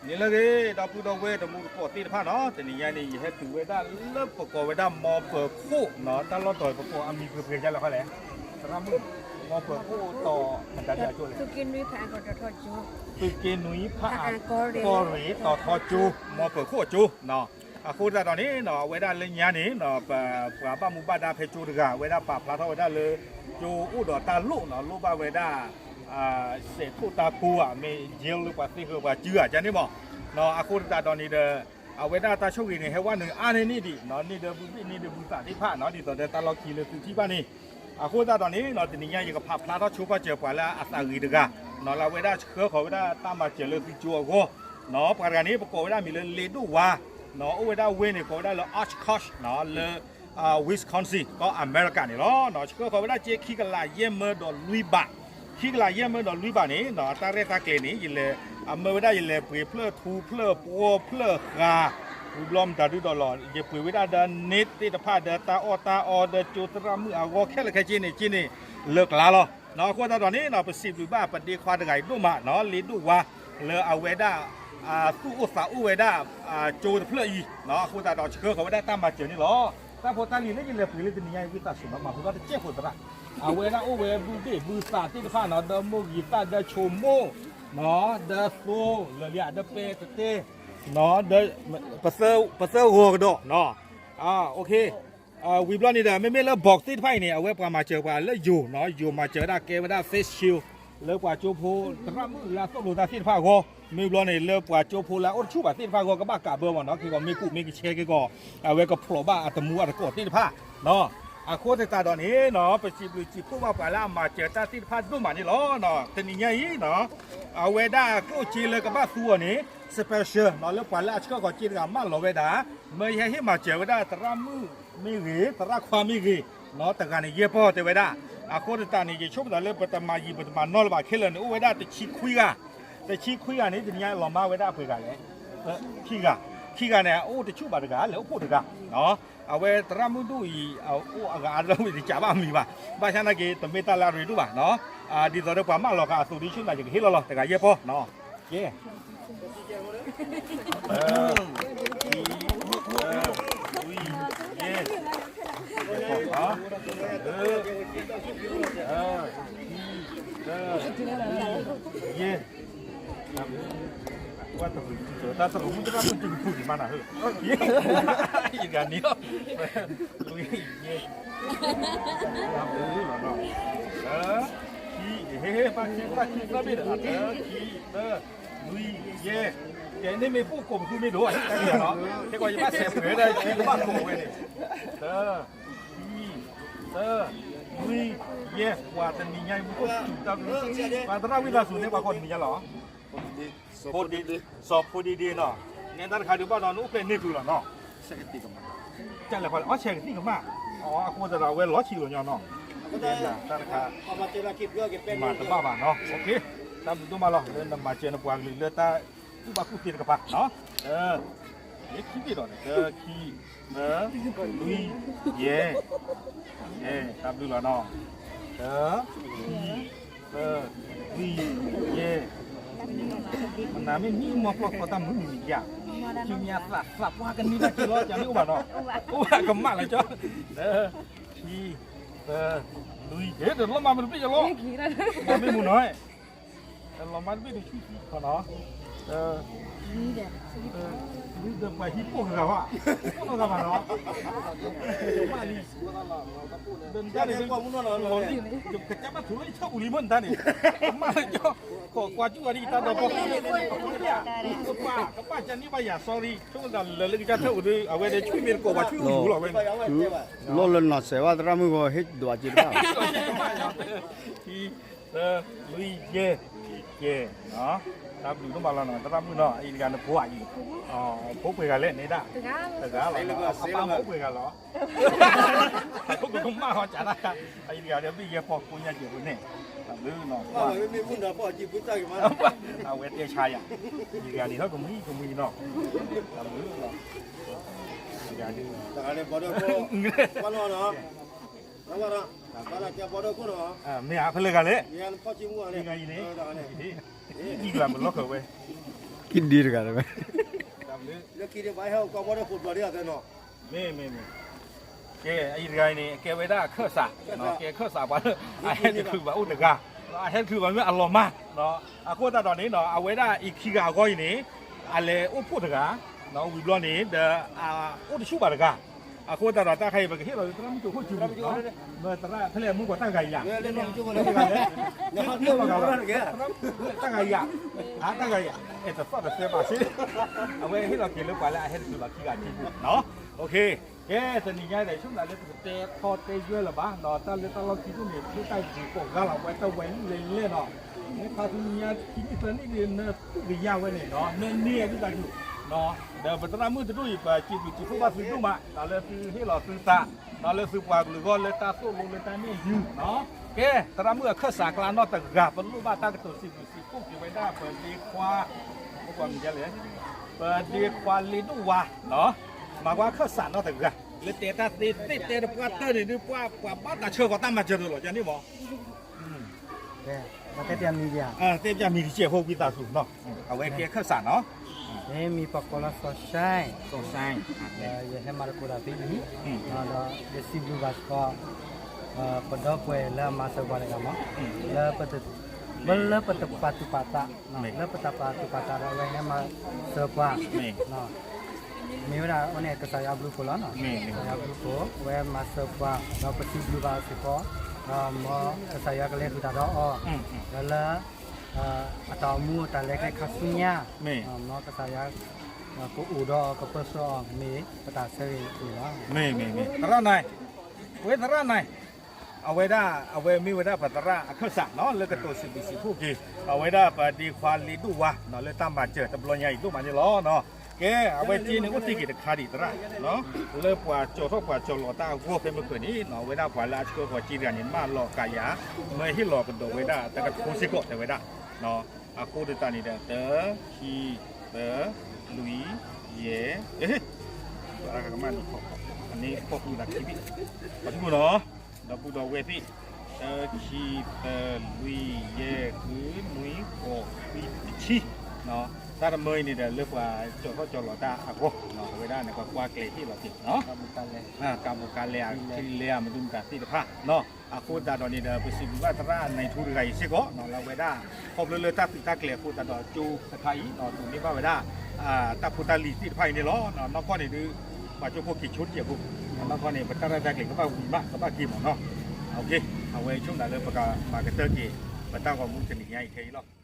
န့ၣ်လၢအဂ့ၤ ဒီပုၢ်ဒီဝဲၢ်တံၤသကိးသ့ၣ်တဖၣ်နီၤ, တနံၤညါအံၤန့ၣ် ယဟဲတုၤဝဲဒၣ်လၢပကိးဝဲဒၣ် မီပၢၤခိၣ်နီၤ, တၢ်လီၢ်တီၤပကိးအမံၤပှဲၤပှဲၤဒ်လဲၣ်ဃီလဲၣ်, သရၣ်မုၣ်, မီပၢၤခိၣ်တီၤ မတၤဒ်အကၠိလဲၣ်, သုးက့နွံဖးအၣ်ကီၢ်ရ့ၣ်တီၤထီကၠိ, မီပၢၤခိၣ်အကၠိနီၤ. အဃိသတးဒီးန့ၣ်နီၤ အဝဲဒၣ်လၢညါန့ၣ်နီၤ ပပှၤဘၣ်မူဘၣ်ဒါဖဲကၠိတဂၤ အဝဲဒၣ်ပာ်ဖျါထီၣ်ဝဲဒၣ်လၢ ကၠိအိၣ်ဒီးတၢ်လိၣ်နီၤ, လိၣ်ဘၣ်ဝဲဒၣ် စဲးထိၣ်တၢ်ကိးဧါ မ့ၢ် jail လၢပှၤသ့ဃၢၤပှၤစုဧါ ကန့ၣ်မးနီၤ. အဃိသတးဒီးန့ၣ်ဒီး အဝဲဒၣ်တၢ်ဆိၣ်ဂ့ၤန့ၣ် ဟဲဝဲနုာ်အါန့ၢ်န့ၢ်ဒံးနီၤ, န့ၢ်ဒီးဘုဘ့ၣ်န့ၢ်ဒီးဘုသးသ့ၣ်တဖၣ်နီၤ, ဒ်သိးဒီးတၢ်လီၢ်ခံလၢသုထံၣ်ဘၣ်န့ၣ်. အဃိသတးဒီးန့ၣ်နီၤ တနံၤညါ ယကဖးဖျါထီၣ်ဆိပာ်စၢၤပှၤလၢအသးဂ့ၤတဂၤနီၤ, လၢအဝဲဒၣ်ဆှၢဃီၤဝဲဒၣ်တၢ်မၤစၢၤလၢသုကၠိအဂီၢ်နီၤ. ပှၤတဂၤန့ၣ် ပကိးဝဲဒၣ်မံၤလၢလ့ဒိၣ်ဝါနီၤ, အိၣ်ဝဲဒၣ်ဝ့ၢ်န့ၣ် ကိးဝဲဒၣ်လၢ Oshkosh နီၤ, လၢ Wisconsin ကီၢ်အမဲရကၤန့ၣ်လီၤ. ဆှၢဃီၤဝဲဒၣ်စ့ခံကလးယဲၢ်မၢဒီးလွံၢ်ဘး, ခံကလးယဲၢ်မၢဒီးလွံၢ်ဘးန့ၣ်နီၤ, တၢ်ရဲၣ်တၢ်ကျဲၤန့ၣ် ယလဲၤ အမၢဝဲဒၣ်ယလဲၤပှ့ၤဖျၢၣ်ထူဖျၢၣ်ပှီၢ်ဖျၢၣ်ဃာ်, ဝံၤဘျီမတၤဒုဒီးလီၤ ယပှ့ၤဝဲဒၣ်ဒီးန့ၣ်သ့ၣ်တဖၣ်ဒီးတၢ်အီၣ်တၢ်အီဒီးကၠိသရၣ်မုၣ်အဂီၢ်ခဲလၢာ်ခဲဆ့န့ၣ် က့န့ၣ် လၢကျါလီၤ. အဃိသတးဒီးန့ၣ်နီၤ ပစံးဘျုးဘၣ်ပဒ့ခွါတဂၤအံၤဒိၣ်မးနီၤ, လ့ဒိၣ်ဝါ လၢအဝဲဒၣ် သူၣ်အိၣ်သးအိၣ်ဝဲဒၣ် ကၠိတဖျၢၣ်အံၤနီၤ, အဃိသတးဒီးဆှၢဃီၤဝဲဒၣ်တၢ်မၤစၢၤန့ၣ်လီၤ. တၢ်ဖိတၢ်လံၤလၢယလဲၤပှ့ၤလၢတနံၤညါအံၤ ဝံသးစူၤနီၤ မၤဟူထီၣ်တစဲးဖိသရၣ်, အဝဲဒၣ်အိၣ်ဝဲဘုဘ့ၣ်ဘုသးသ့ၣ်တဖၣ်နီၤ, ဒီးမိၢ်ဂံၤသၣ်ဒီးဆိမိၣ်နီၤ, ဒီးသိလၢာ်လံ ဒီးပဲတတဲနီၤ, ဒီး ပသၢဂီၤကဒီးနီၤ, ဝံၤဘျီန့ၣ်ဒီး မ့မ့ၢ်လၢ box သ့ၣ်တဖၣ်အံၤန့ၣ် အဝဲပှၤမၤစၢၤပှၤလၢယိၤနီၤ, ယိၤမၤစၢၤဝဲဒၣ်ကဲဝဲဒၣ် face shield လၢပှၤကၠိဖိသရၣ်မုၣ်လၢအသိၣ်လိသးသ့ၣ်တဖၣ်အဂီၢ်, မ့ၢ်ဘျီန့ၣ် လၢပှၤကၠိဖိလၢအအိၣ်တဆူၣ်ဘၣ်သ့ၣ်တဖၣ်အဂီၢ် ကဘၣ်ကးဘၢမးနီၤ, ခဲကီးမ့ၢ်ကူးမ့ၢ်ကဆဲက့ၤကီး အဝဲကဖျိးဘၣ်အတမူအတကိးသ့ၣ်တဖၣ်နီၤ. အဃိသတးဒီးန့ၣ်နီၤ ပစံးဘျုးစံးဖှိၣ်ဘၣ်ပှၤလၢအမၤစၢၤတၢ်သ့ၣ်တဖၣ်ဒိၣ်မးန့ၣ်လီၤ. တနံၤညါအံၤနီၤ အဝဲဒၣ်ကျိၣ်စ့လၢကဘၣ်သူအီၤန့ၣ် special နီၤ, လၢပှၤလၢအဆှၢဃီၤစ့တဂၤမၢလီၤဝဲဒၣ်, မၢယဟဲဟ့ၣ်မၤစၢၤဝဲဒၣ်သရၣ်မုၣ်မ့ၢ်ဂ့ၤ သရၣ်ခွါမ့ၢ်ဂ့ၤနီၤ, တဂၤန့ၣ်ယဲၢ်ပီၢ်တဲဝဲဒၣ်. အဃိသတးန့ၣ် ယဆိကမိၣ်သးလၢပတမၤယံာ်ပတမၤနီၢ်လၢၤဘၣ်ခဲလၢာ်န့ၣ် အိၣ်ဝဲဒၣ်တဆံခွံဂၤ, တဆံခွံဂၤန့ၣ် တနံၤညါလီၤမၢ်ဝဲဒၣ်ပှဲၤဂၤလဲၣ်, ခံဂၤ, ခံဂၤန့ၣ် အအိၣ်တဆူၣ်ဘၣ်တဂၤ လဲၤအိၣ်ဖှိၣ်တဂၤနီၤ. အဝဲသရၣ်မုၣ်ဒိၣ်အံၤ အအိၣ်အဂၤအါလၢဝံၤတကးဘၣ်အမံၤဘၣ်, ဘၣ်ဆၣ်နာ်က့ တမ့ၢ်တၢ်လၢအရ့ဒိၣ်ဘၣ်နီၤ. ဒ်သိးဒီးပှၤမၢလီၤဃာ်အသိးဒ်ဆူၣ်နာ်ယကဟ့ၣ်လီၤလီၤ တဂၤယဲၢ်ပီၢ်နီၤ. ကဲ ခံ, သၢ, လွံၢ်, ယဲၢ်, ယဲၢ်, တၢ်တရူးမုၢ်တရၣ်မုၣ်တကဖုၣ်န့ၣ်မးနၤဧၢ, ယဂၤန့ၣ်လီၤ, လွံၢ်, ယဲၢ်, တၢ်ဘျုးလီၤနီၤ, ခံ, ဟ့ၣ်ဟ့ၣ် ဘၣ်ခံ ဘၣ်ခံသၢဘ့ၣ်ဒီး တၢ်ခံ သၢ, လွံၢ်, ယဲၢ်, ကဲန့ၣ်မ့ၢ်ပိၢ်ကိးပသူမ့ၢ်ဒိၣ် တၢ်ဂ့ၢ်နီၤ, ခဲကီးယဘၣ်ဆဲးပှဲၤဝဲဒၣ် ယဘၣ်ကိးဝဲန့ၣ်, တၢ် ခံ, သၢ, လွံၢ်, ယဲၢ်, ပှၤတနံၤညါအံၤမူခိၣ်စူၤတၢ်ဘျုး, ပှၤသရၣ်ဝံသးစူၤန့ၣ် ပှၤကိးတနံၤညါလီၤ, ဖိဒ့, စီၤဖိဒ့ဒ့နီၤ, နဲဒၣ်တခါဒုးဘၣ်ဒီး နအိၣ်ဖျဲၣ်န့ၢ်သုလီၤနီၤ, ကလဲၤဖီလဲၣ် အီၣ်ဆဲးကသံၣ်ကမၣ်, အဃိသတးဒီး အဝဲလီၤဆံးလီၤညီနီၤ, တၢ်တခါ မၤတဘၣ်ဘၣ်နီၤ, တၢ်ဘျုးဒိၣ်မးလီၤ လၢနမၤစၢၤနပှၤကလုာ်လၢတၢ်ကူၣ်ဘၣ်ကူၣ်သ့တကပၤနီၤ, ခံဘ့ၣ်ဒီးန့ၣ် တၢ်ခံ သၢ, လွံၢ်, ယဲၢ်, တၢ်ဘျုးလီၤနီၤ, တၢ်, ခံ, သၢ, လွံၢ်, ယဲၢ်, မနၤမ့ၢ်မံမီၢ်ဖျီၣ်ဃီတၢ်မုာ်မံၤမံၤယါ, ခံမံၤသးသးပှၢ်ကန့ၢ်ဘၣ်က့ၤလီၤ ကန့ၢ်အိၣ်ဘၣ်နီၤ, အိၣ်ဘၣ်ကမၣ်လၢကၠီ, တၢ်, ခံ, သၢ, လွံၢ်, ဟဲတလီၤမၢ်မတဘ့ၣ်ကလီၤ, မ့ၢ်မုၢ်နီၤ လီၤမၢ်တဘ့ၣ်တဆူၣ်ခံခီနီၤ, လွံၢ်ဒီးပှၤဟံၣ်ပိၢ်ဂၤဘၣ်, ပိၢ်နီၢ်ဂၤဘၣ်နီၤ, မ့ၢ်လံ, ကစၢ်ဘၣ်ထူလၢ ယဆၢပူၤလံမ့ၢ်နတၢ်န့ၣ်, မၢလၢကၠီ, ကိးကွၢ်ကၠူၣ်ဝဲဒၣ်ယတၢ်ဒီးပီၢ်, ကဘၣ်ကန့ၢ်ဘၣ်ယၤ sorry, ဆိကမိၣ်သးလၢာ်လၢကစၢ်ထၢၣ်အိၣ်ဒီး အဝဲဒီးဆူၣ်မ့ၢ်တကိးပှၤဆူၣ်အိၣ်ယူၤလီၤဝဲ, လီၤလၢနီၢ်စဲးဘၣ်သရၣ်မုၣ်ဂီၤဟ့ၣ်ဒွးစ့တဘၣ် သၢ, လွံၢ်, ယဲၢ်, ယဲၢ်, တၢ်ဘျုးဒိၣ်မးလီၤနီၤ သရၣ်မုၣ်နီၤ အအံၤတဂၤနဖိအံၤ, ဖိပှဲၤဂၤလဲၣ်န့ၣ်ဒၣ်, တဂၤလီၤ, အပၢ်ဖိပှဲၤဂၤလီၤ, ဖိကမၣ်ဟီစးဒၣ်, အအံၤတဂၤဒီးဘ့ၣ်ယဲၢ်ပီၢ်ကိးညါစဲးဖိန့ၣ်, တၢ်ဘျုးနီၤ, အဝဲတဲဆါယၤ, အံၤတဂၤန့ၣ်ဟီၣ်ကမှံကမှံနီၤ, တၢ်ဘျုးနီၤ, တဂၤန့ၣ်, မ့ၢ်အဖဲလဲၣ်ဂၤလဲၣ်, ဒ်ဂၤပလီၢ်ဃၢၤဝဲ, ခံဒုတဂၤတဝဲ လၢခံဒုပှၤဟဲအိၣ်ကီးဘီဒီးဟိးဘျီၣ်ဒ်အသးနီၤ မ့ၢ်မ့ၢ်မ့ၢ် ကဲ အအံၤတဂၤအံၤန့ၣ် ကဲဝဲဒၣ်အခၢၣ်စး ကဲအခၢၣ်စးပှၤလၢ အဟဲတချုးဘၣ်အိၣ်တဂၤ အဟဲတချုးဘၣ်မ့ၢ်အလီၤမၢ် အဃိသတးဒီးန့ၣ် အဝဲဒၣ်အံၤခံဂၤအဂီၢ်အံၤန့ၣ် အလဲၤအိၣ်ဖှိၣ်တဂၤ ဝံၤဘျီန့ၣ် ဒီးအအိၣ်တဆူၣ်ဘၣ်တဂၤ အဃိသတးဒီးတၢ်ခါအံၤ ပကဟ့ၣ်လီၤလၢသရၣ်မုၣ်ကၠိခိၣ်စုပူၤ မ့ၢ်သရၣ်ဖဲလဲၣ်မုၣ်ကီးတၢ်ဂၤယၤ တဂၤလဲၣ် တဂၤလဲၣ် တၢ်ဂၤယၤ အတၢ်ဂၤယၤ အဲၣ်တသီၣ်တသဲဘၣ်စ့ အဝဲဟ့ၣ်လီၤက့ၤလၢပှၤလၢအဟဲတချုးဘၣ်ခံဂၤအစုပူၤ ကဲ တနံၤညါဒီး ဆိကမိၣ်လၢပကတဲထီတဲယွဲလၢၤဘၣ် ဒီးတၢ်လၢတၢ်လီၢ်ခံဒိၣ်န့ၣ် ဖဲတၢ်ဂ့ၤကိးဂၤလီၤ ပဝဲတဝဲလံလဲၤလဲၣ်နီၤ မ့ၢ်ခါဆူညါခံနံၣ်သၢနံၣ်ဒီး နသူၣ်ကယၢ်ဝဲန့ၣ်နီၤ နန့ၢ်အဒုၣ်တၢ်ယူၤ ဒီးပသရၣ်မုၣ်တဒူၣ်အံၤ ပစံးဘျုးစံးဖှိၣ်ဘၣ်သုဒိၣ်မး ဒီးလၢသုဟ့ၣ်လီၤသုသး ဒီးလၢသုပှၤကလုာ်အဂီၢ်လၢတၢ်သိၣ်လိလၢတၢ်န့ၢ်ယုၤ ကဲ သရၣ်မုၣ်အခၢၣ်စးကျါနီၢ်တဂၤ ပလိၣ်ဘၣ်တၢ်ကတိၤစံးဘျုးစံးဖှိၣ်က့ၤဝဲဒၣ်ပဒ့ခွါ ပဒ့ခွါလ့ဒိၣ်ဝါ မၤကွၢ်ခၢၣ်စးနီၢ်တဂၤ လၢတဲတၢ်သ့သ့တဲတပှၢ်တၢၢ်န့ၣ်ဒုး ပှၤဘၣ်တၢ်ဆၢဃီၤတၢ်မၤစၢၤတလီၤ ကန့ၣ်မး တဲပျၢ်မံၤတကဲးဖိဝံသးစူၤနီၤ အဝဲကဲခၢၣ်စးနီၤ မ့ၢ်မံၤပှၤကိးလၢစီၤၡဲၣ် ယဟဲမၤသကိးတၢ်ဖဲအံၤ ဒီးယစံးဘျုးဘၣ်စ့ၢ်ကီး ပဒီပုၢ်ဝဲၢ်လၢအမၤစၢၤပှၤတဂၤမး လၢပ လၢပတပာ်သူၣ်ပာ်သး လၢပတပာ်သူၣ်ပာ်သးဒီးအဝဲဟဲမၤစၢၤပှၤ မ့ၢ်ဝဲဒၣ်အဃိန့ၣ် ကစၢ်ယွၤဘျုးဖှိၣ်လီၤနီၤ ကစၢ်ယွၤဘျုးဖှိၣ် အဝဲမၤစၢၤပှၤ ဒီးပစံးဘျုးဘၣ်စ့ၢ်ကီး မ်ကစၢ်ယွၤကလဲၤဃုာ်တၢ်ဒီးအီၤ ဒီးလၢ အတၢ်အိၣ်မူအတၢ်လဲၤကျဲခါဆူညါ မ်ကစၢ်ယွၤ ကအိၣ်ဒီးအီၤ ကပၢဆှၢအီၤ မ့ၢ်ပတၢ်ဆၢဂ့ၤအံၤလီၤ မ့ၢ်မ့ၢ်မ့ၢ် သရၣ်နၤ ဝဲသရၣ်နၤ အဝဲဒၣ် အဝဲမ့ၢ်ဝဲဒၣ်ပသရၣ်အခၢၣ်စးနီၤ လၢကတိၤစံးဘျုးစံးဖှိၣ်က့ၤ အဝဲဒၣ်ပဒ့ခွါလ့ဒိၣ်ဝါနီၤ လၢတၢ်မၤစၢၤတဘျီညါအံၤဒိၣ်မးန့ၣ်လီၤ. ကဲ အဝဲက့န့ၣ်အိၣ်တ့ၢ်က့ၤတခါဒံးသရၣ် လၢပှၤကၠီၤထီၣ်ပှၤကၠီၤလီၤတၢ်အဂီၢ်ဖဲမုၢ်ဃၢၤန့ၣ် အဝဲဒၣ်ပှၤလၢအဆှၢပှၤက့တဂၤန့ၣ် မၢလီၤကးယၤ မၢဟ့ၣ်လီၤကဒီးဝဲဒၣ်တၢ်ကထိစ့ၢ်ကီးတဲဝဲဒၣ် အဃိသတးန့ၣ်ဒီး တၢ ခံ သၢ လွံၢ် ယဲၢ် ကမၣ်န့ၣ် အန့ၣ်ဖီၣ်ဃုာ်သးခံဘ့ၣ် ပှၤထူၣ်ဖိနီၤ ဒီပုၢ်ဒီဝဲၢ်သ့ၣ် တၢ ခံ သၢ လွံၢ် ယဲၢ် ဃု နွံ ဃိး ခွံ တဆံ တၢ်တမၢအံၤန့ၣ်ဒီး လၢပှၤကၠီၤထီၣ်ကၠီၤလီၤတၢ်အဂီၢ် အဝဲဒၣ်န့ၣ် ပှၤကွၢ်ကျဲၤဟ့ၣ်လီၤက့ၤ ကးဘိးကးလဲအခံလဲအမနုၤမတၤသ့ၣ်တဖၣ် အဃိသတးဒီးန့ၣ်ဒီး ပစံးဘျုးဘၣ်သရၣ်နံၤထူတဂၤအံၤစ့ၢ်ကီး လၢအဝဲဒၣ် ခီဖျိလၢတၢ်သုးတၢ်ကျဲၤအဃိသတးဒီး ကၠိတခါအံၤ ဒိးန့ၢ်ဘၣ်ဝဲဒၣ် တၢ်ဖိတၢ်လံၤသ့ၣ်တဖၣ်အံၤန့ၣ်လီၤ. နီၢ်ကီၢ်န့ၣ်ဒုး ပှၤကၠိဖိက့ၤဆိတကဲးဖိ နီၢ်ကီၢ်န့ၣ် ပတၢ်ရဲၣ်တၢ်ကျဲၤကဘၣ်ဝံၤမး ကဘၣ်က့ၤမးနီၤ. အဝဲဆိကမိၣ်လၢပကမၤကတၢၢ်က့ၤ ပတၢ်ဂီၤမူတနံၤညါအံၤခဲအံၤလီၤ.